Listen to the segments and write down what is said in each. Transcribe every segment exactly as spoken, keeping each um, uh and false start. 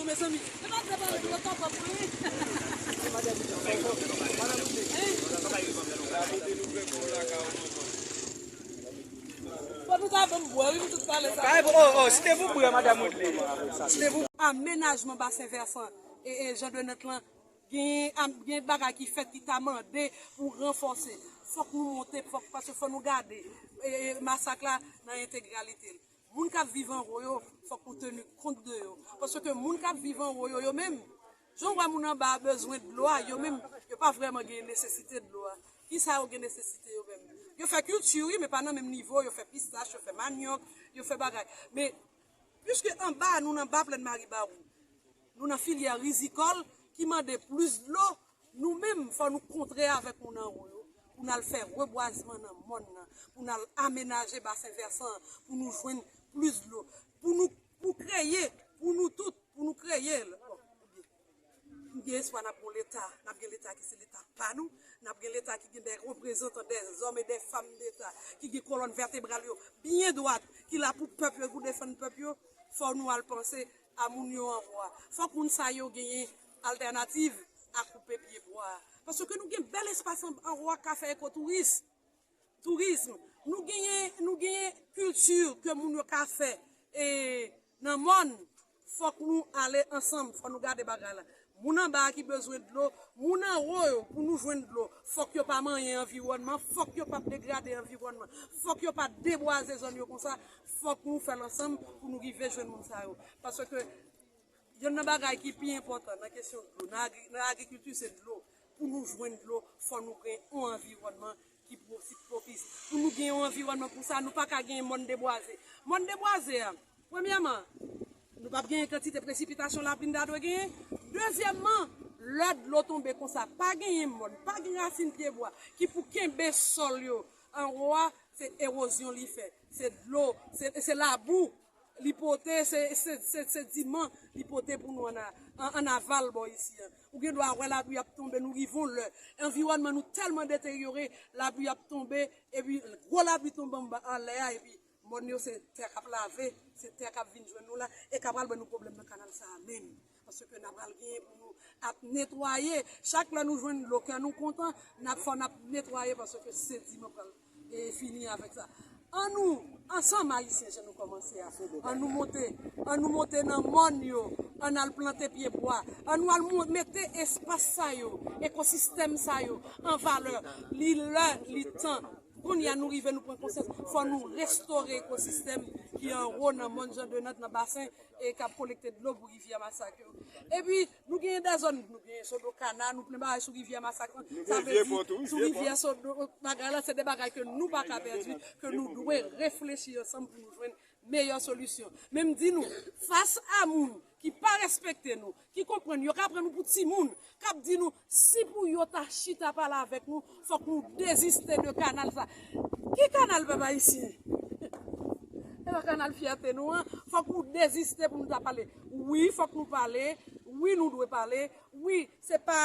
Mezanmi, se pa de pale dlo kòkòt mwen, wi. Fò nou ta ban m bwè, wi, pou tout pale sa. Kay, oh, oh, si te pou bwè, madam Woodley. Si te pou amenajman basen vèsan e, e Jean Denant lan, gen, am, gen bagay ki fèt ki ta mande pou ranfòse. Fòk nou monte, fòk, paske fò nou gade, e, e, masak la nan entegralite l. Moun k ap viv anwo yo, fòk nou teni kont de yo. Paske moun k ap viv anwo yo, yo menm, jan w wè moun anba a bezwen dlo a, yo menm, yo pa vrèman gen nesesite dlo a. Kisa yo gen nesesite yo menm? Yo fè kilti, wi, men pa nan menm nivo. Yo fè pistach, yo fè manyòk, yo fè bagay. Men, piske anba a, nou nan ba plèn Maribawou, nou nan filyè rizikòl ki mande plis dlo, nou menm, fò nou kontre avèk moun anwo yo, pou n al fè rebwazman nan mòn nan, pou n al amenaje basen vèsan an, pou nou jwenn plis dlo, pou nou, pou kreye, pou nou tout, pou nou kreye l. Bon, m gen espwa n ap gen leta, n ap gen leta ki se leta pa nou, n ap gen leta ki gen de reprezantan, de zòm e de fanm deta, ki gen kolòn vètebral yo byen dwat, ki la pou pèp yo, pou defann pèp yo. Fò nou al panse a moun yo anwo a. Fòk moun sa yo genyen altènativ a koupe pye bwa a. Paske nou gen bèl espas an, anwo a k ka fè ekotouris, tourizm. Nou genyen, nou genyen kilti ke moun yo ka fè, e, nan mòn. Fòk nou ale ansanm, fò nou gade bagay la. Moun anba a ki bezwen dlo, moun anwo yo, pou nou jwenn dlo, fòk yo pa manyen anviwònman, fòk yo pa degrade anviwònman, fòk yo pa debwaze zòn yo konsa, fòk nou fè l ansanm pou nou rive jwenn moun sa yo. Paske yonn nan bagay ki pi enpòtan nan kesyon dlo, nan agri-, nan agrikilti, se dlo. Pou nou jwenn dlo, fò nou gen yon anviwònman ki pwosi-, pwopis. Pou nou gen yon anviwònman konsa, nou pa ka gen mòn debwaze. Mòn debwaze a, premyèman, nou p ap gen kantite presipitasyon lapli n ta dwe genyen. Dezyèmman, lè dlo tonbe konsa, pa genyen mòn, pa gen rasin pyebwa ki pou kenbe sòl yo anwo a, se ewozyon li fè. Se dlo, se, se labou li pote, se, se, se, se diman li pote pou nou ann a-, ann, ann aval bò isi a. Ou gen dwa wè lapli ap tonbe, nou rive yon lè. Anviwònman nou tèlman deteryore, lapli ap tonbe, epi gwo lapli tonbe anba, anlè a, epi mòn yo se tè k ap lave, se tè k ap vin jwenn nou la, e k ap pral ban nou pwoblèm nan kanal sa a menm. Paske n ap pral genyen pou nou ap netwaye. Chak lè nou jwenn dlo, kè nou kontan, n ap fò n ap netwaye paske sediman pral, e, fini avèk sa. An nou, ansanm Ayisyen, jan nou kòmanse a, an nou monte, an nou monte nan mòn yo, ann al plante pyebwa, an nou al mon-, mete espas sa yo, ekosistèm sa yo an valè. Li lè, li tan. Kounye a nou rive, nou pran konsyans, fò nou restore ekosistèm ki anwo nan mòn Jean Denant, nan basen, e k ap kolekte dlo pou rivyè Masak yo. Epi, nou genyen de zòn, nou genyen Sodo Kana, nou plen bagay sou rivyè Masak lan. Sa vle di, sou rivyè Sodo, bagay la, se de bagay ke nou pa ka pèdi, ke nou dwe reflechi ansanm pou nou jwenn meyè solisyon. Men m di nou, fas a moun ki pa respekte nou, ki konprann yo ka pran nou pou timoun, k ap di nou, si pou yo ta chita pale avèk nou, fòk nou deziste de kanal sa. Ki kanal, pèp ayisyen? E pa kanal fyète nou an, fòk nou deziste pou nou ta pale. Wi, fòk nou pale. Wi, nou dwe pale. Wi, se pa,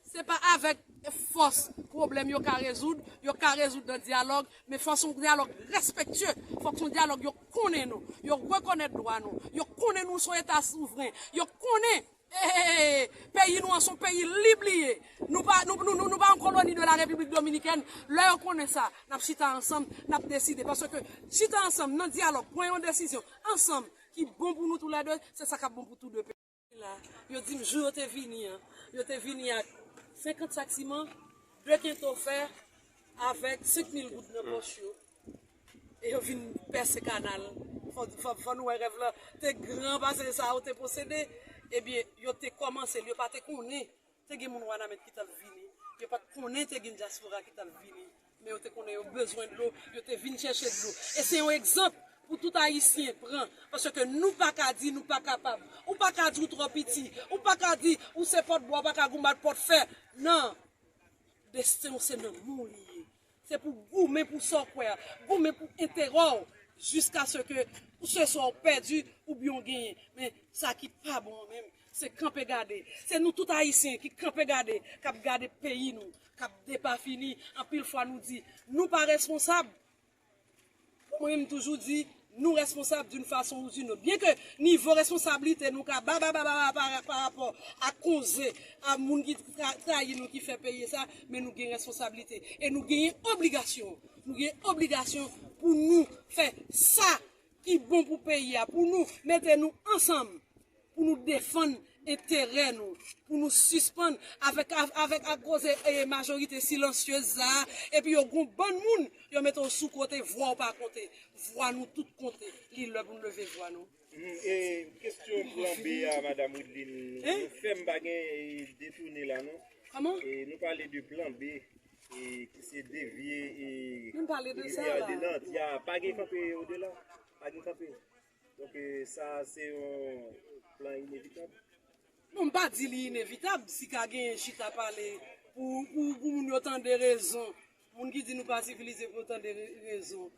se pa avèk fòs pwoblèm yo ka rezoud, yo ka rezoud nan dyalòg, men fò se yon dyalòg respektye, fòk se yon dyalòg yo konnen nou, yo rekonèt dwa nou, yo konnen nou se yon eta souvren, yo konnen, e, e, e, peyi nou an se yon peyi lib li ye. Nou pa, nou, nou, nou, nou pa yon koloni de la Repiblik Dominikèn. Lè yo konnen sa, n ap chita ansanm, n ap deside. Paske chita ansanm nan dyalòg, pran yon desizyon ansanm ki bon pou nou toulède, se sa k ap bon pou tou de peyi. La, yo di m jou yo te vini an, yo te vini ak senkant sak siman, de kento fè, avèk senk mil goud nan pòch yo. E yo vin pèse kanal. Fò, fò, fò nou wè rèv la te gran pase sa yo te posede. Ebyen, yo te kòmanse l, yo pa te konnen. Te gen moun Wanament ki t ap vini. Yo pa t konnen te gen dyaspora ki t ap vini. Men yo te konnen yo bezwen dlo, yo te vin chèche dlo. E se yon egzanp pou tout Ayisyen pran. Paske nou pa ka di nou pa kapab. Ou pa ka di ou twò piti. Ou pa ka di ou se pòt bwa, ou pa ka goumen ak pòt fè. Non. Desten w se nan men w li ye. Se pou goumen pou sa w kwè a, goumen pou enterè w, jiskaske ou se swa w pèdi oubyen w genyen. Men sa ki pa bon an menm, se kanpe gade. Se nou tout Ayisyen ki kanpe gade, k ap gade peyi nou, k ap depafini. Anpil fwa nou di, nou pa responsab. Pou mwen, m toujou di, Nou responsab d'une façon ou d'une autre. Byen ke nivo responsablite nou ka ba, ba, ba, ba, ba, pa, pa rapò a koze, a moun ki tra, trayi nou, ki fè peyi sa, men nou gen responsablite. E nou genyen obligasyon. Nou gen obligasyon pou nou fè sa ki bon pou peyi a, pou nou mete nou ansanm, pou nou defann enterè nou, pou nou sispann avèk, avèk ak koze e majorite silansyez sa, epi yo gon bann moun, yo mete w sou kote, vwa w pa konte. Vwa nou tout konte. Li lè pou n leve vwa nou. E kesyon plan B a, Madanm Wideline, nou fè m pa gen e, detounen la non. Kòman? E nou pale de plan B e ki se devye e Nou pale de sa rivyè la. Delant. Ya, pa gen kanpe odela. Pa gen kanpe. Donk e, sa se yon plan inevitab. Bon, m pa di li inevitab, si ka genyen chita pale pou, pou, pou moun yo tande rezon. Moun ki di nou pa sivilize pou yo tande re- rezon.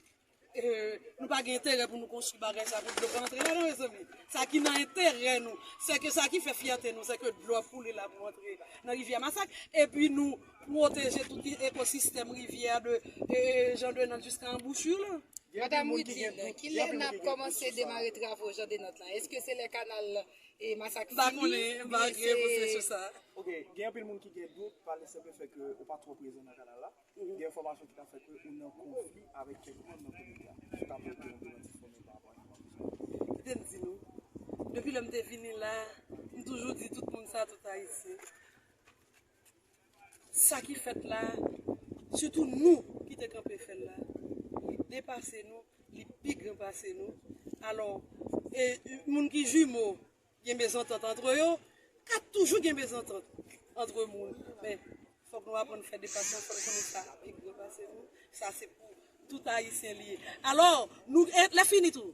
E, nou pa gen enterè pou nou konstwi bagay sa pou dlo pa antre la non mezanmi. Sa ki nan enterè nou, se ke sa ki fè fyète nou, se ke dlo ap koule la pou antre nan rivyè Masak. Epi nou pwoteje tout ekosistèm rivyè de e, Jan Denant jiska anbouchi la. Madanm Wideline, kilè n ap kòmanse demare travo Jan Denant lan? Èske se lè kanal e Masak M pa fini? konnen, m pa gen reponse sou sa. Ok, gen anpil moun ki gen dout pa le senp fè ke ou pa twò prezan nan kanal la. Gen enfòmasyon ki ka fè ke ou nan konfli avèk kèk moun nan komite a. Sou ka pote yon demanti fòmèl pa rapò a enfòmasyon sa. Kite m di nou, depi lè m te vini la, m toujou di tout moun sa, tout Ayisyen. Sa ki fèt la, sitou nou ki te kanpe fè l la, li depase nou, li pi gran pase nou. Alò, e, moun ki jimo, gen mezantant antre yo, ka toujou gen mezantant antre moun. Men, fòk nou aprann fè depasman, fòk nou konnen sa pi gran pase nou. Sa se pou tout Ayisyen li ye. Alò, nou, e, lè fini tou,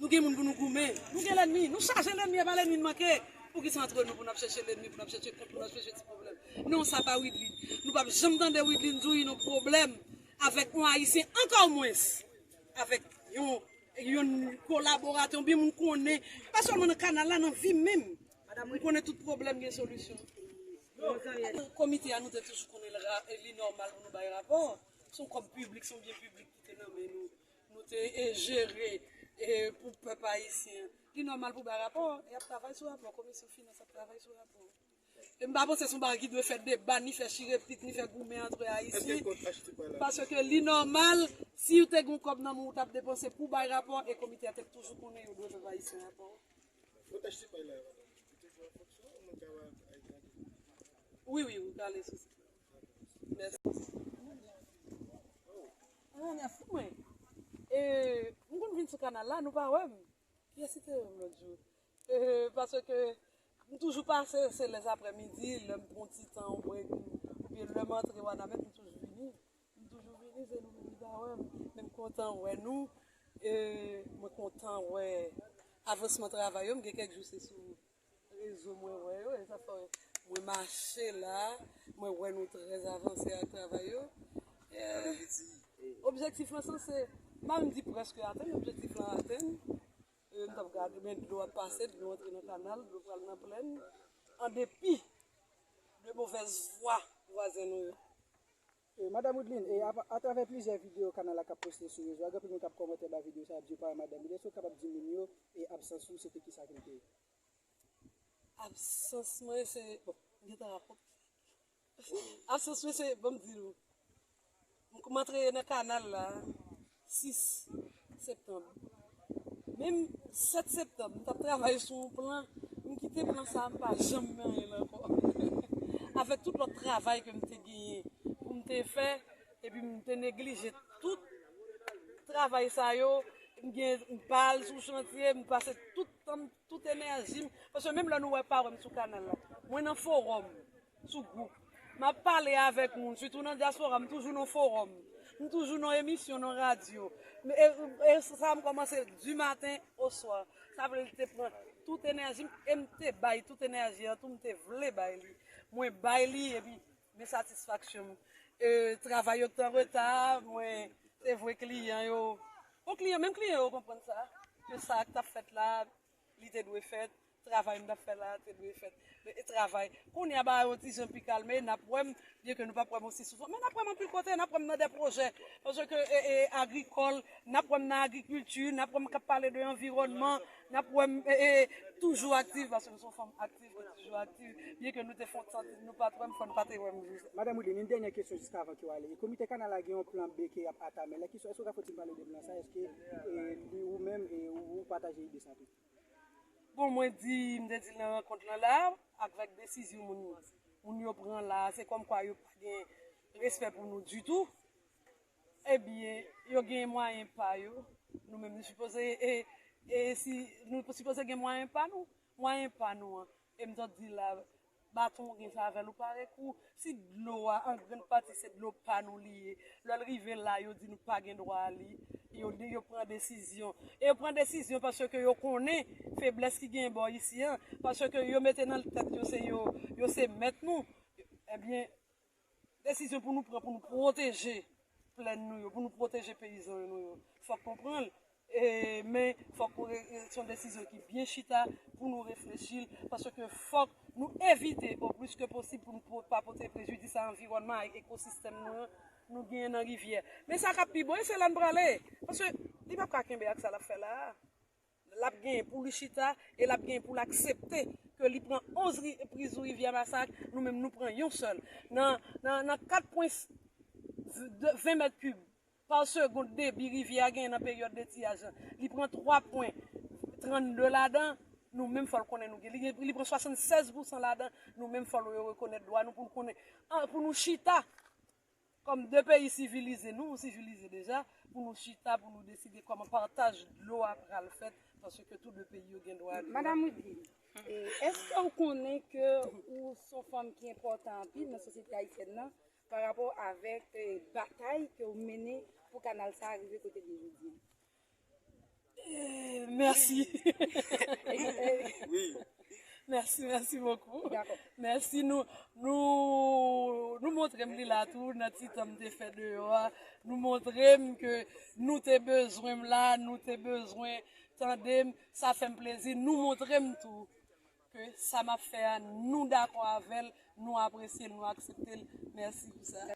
nou gen moun pou nou goumen. Nou gen lènmi. Nou chaje lènmi, e pa lènmi n manke. Poukisa antre nou pou n ap chèche lènmi, pou n ap chèche kont, pou n ap chèche ti pwoblèm? Non, sa pa Wideline. Nou p ap janm tande Wideline di w li nan pwoblèm avèk yon Ayisyen, ankò mwens avèk yon, yon kolaboratè, oubyen moun konnen. Pa sèlman nan kanal la, nan vi m menm. M konnen tout pwoblèm gen solisyon. Komite a, nou te toujou konnen l ra- li nòmal pou nou bay rapò. Se yon kòb piblik, se yon byen piblik ki te nan men nou. Nou te e, jere e, pou pèp ayisyen. Li nòmal pou bay rapò, e ap travay sou rapò, komisyon finans ap travay sou rapò. E m pa panse se yon bagay ki dwe fè deba, ni fè chire pit, ni fè goumen antre ayisyen. Paske li nòmal, si w te gen yon kòb nan men w, ou t ap depanse pou bay rapò, e komite a te toujou konnen yo dwe pèp ayisyen rapò. Kot H T P la, madanm? Ou toujou an fonksyon ou nou ka al gade? Wi, wi, ou ka ale sou sit la. Mèsi. Ah, nèf mwen. E, m konn vin sou kanal la, nou pa wè m. Kiyès ki te wè m lòt jou? E, paske m toujou pase, se lè aprèmidi, lè m pran ti tan, yon break, oubyen lè m antre Wanament, m toujou vini. M toujou vini, se nou menm ki pa wè m. Men m kontan wè nou. E, mwen kontan wè avansman travay yo. M gen kèk jou se sou rezo mwen wè yo. E sa fè mwen mache la. Mwen wè nou trè avanse ak travay yo. E, objektif lan sanse, m pa menm di prèske atenn, objektif lan atenn. E, m t ap gade, men dlo ap pase, dlo antre nan kanal, dlo pral nan plèn. An depi de movèz fwa vwazen nou yo. E, Madanm Wideline, e, a, atravè plizyè videyo kanal la k ap poste sou rezo a, gen anpil moun k ap kòmante ba videyo sa, y ap di yo pa wè madanm Wideline. Èske w kapab di moun yo, e, absans ou, se te kisa ke l te ye? Absans mwen, se, bon, m gentan rapò. Absans mwen, se, ban m di nou, m, m antre nan kanal la sis septanm. Menm sèt septanm, m t ap travay sou yon plan, m kite plan sa a, m pa janm nan anyen ankò. Avèk tout lòt travay ke m te genyen pou m te fè, epi m te neglije tout travay sa yo, m gen, m pa al sou chantye, m pase tout tan m, tout enèji m, paske menm lè nou wè pa wè m sou kanal la, mwen nan fowòm, sou gwoup. M ap pale avèk moun, sitou nan dyaspora, m toujou nan fowòm. M toujou nan emisyon, nan radyo. E, e sa m kòmanse du matin au soir. Sa vle di te pran tout enèji m, e m te bay tout enèji an tou, m te vle bay li. Mwen bay li, epi men satisfaksyon m. E, travay yo t an reta, mwen, se vre kliyan yo, bon, kliyan, menm kliyan yo konprann sa, ke sa k t ap fèt la, li te dwe fèt. Travay m t ap fè la te dwe fèt. E travay. Kounye a bagay yon ti jan pi kalme, n ap wè m, byen ke nou p ap wè m osi souvan. Men n ap wè m anpil kote, n ap wè m nan de pwojè. Paske e, e, agrikòl, n ap wè m nan agrikilti, n ap wè m k ap pale de anviwònman, n ap wè m e, e, toujou aktif, paske m se yon fanm aktif, ki toujou aktif. Byen ke nou te fè yon ti tan, nou pa t wè m, fò n pa te wè m. Madanm Wideline, yon dènyè kesyon jiskavan ke w ale. Komite kanal la gen yon plan B ke y ap atann, men la kesyon, èske w ka fè yon ti pale de plan sa? Èske e, li, ou menm, e, ou, ou pataje ide sa tou? Bon, mwen di, m te di l nan rankont lan la, avèk desizyon moun, moun yo pran la, se kòmkwa yo pa gen respè pou nou ditou. Ebyen, yo gen mwayen pa yo. Nou menm, nou sipoze, e, e si, nou sipoze gen mwayen pa nou. Mwayen pa nou an. E m t ap di la, baton ou gen sa avè l, ou pare kou. Si dlo a, an grann pati, se dlo pa nou li ye. Lè l rive la, yo di nou pa gen dwa a li. Yo, yo pran desizyon. E yo pran desizyon paske yo konnen feblès ki gen bò isi an. Paske yo mete nan tèt yo se yo, yo se mèt nou. Ebyen, desizyon pou nou pran, pou nou pwoteje plèn nou yo, pou nou pwoteje peyizan nou yo. Fòk konprann. E, men fòk ou re-, se yon desizyon ki byen chita pou nou reflechi l, paske fòk nou evite o plis ke posib pou nou po-, pa pote prejidis a anviwònman ak ekosistèm nou an, nou genyen nan rivyè. Men sa k ap pi bon, e se la n prale. Paske li p ap ka kenbe ak sa l ap fè la a. L ap genyen pou li chita e l ap genyen pou l aksepte ke li pran onz ri-, priz rivyè Masak, nou menm nou pran yon sèl. Nan, nan, nan kat pwen ven mèt kib pa segond debi rivyè a genyen nan peryòd detiyaj lan, li pran twa pwen trannde ladan, nou menm fò l konnen nou gen. Li, li pran swasannsèz pousan ladan, nou menm fò l rekonèt dwa nou pou l konnen, an, pou nou chita kòm de peyi sivilize, nou sivilize deja, pou nou chita, pou nou deside kòman pataj dlo a pral fèt, paske tou de peyi yo gen dwa a dlo a. Madanm Wideline, e, èske w konnen ke ou se yon fanm ki enpòtan anpil nan sosyete ayisyèn nan pa rapò avèk, e, batay ke w mennen pou kanal sa a rive kote l ye jodi a? Eh, mèsi. Wi. Mèsi, mèsi bokou. Dakò. Mèsi, nou, nou, nou montre m li la tou, nan ti tan m te fè deyò a. Nou montre m ke nou te bezwen m la, nou te bezwen tande m. Sa fè m plezi. Nou montre m tou ke sa m ap fè a, nou dakò avè l, nou apresye l, nou aksepte l. Mèsi pou sa.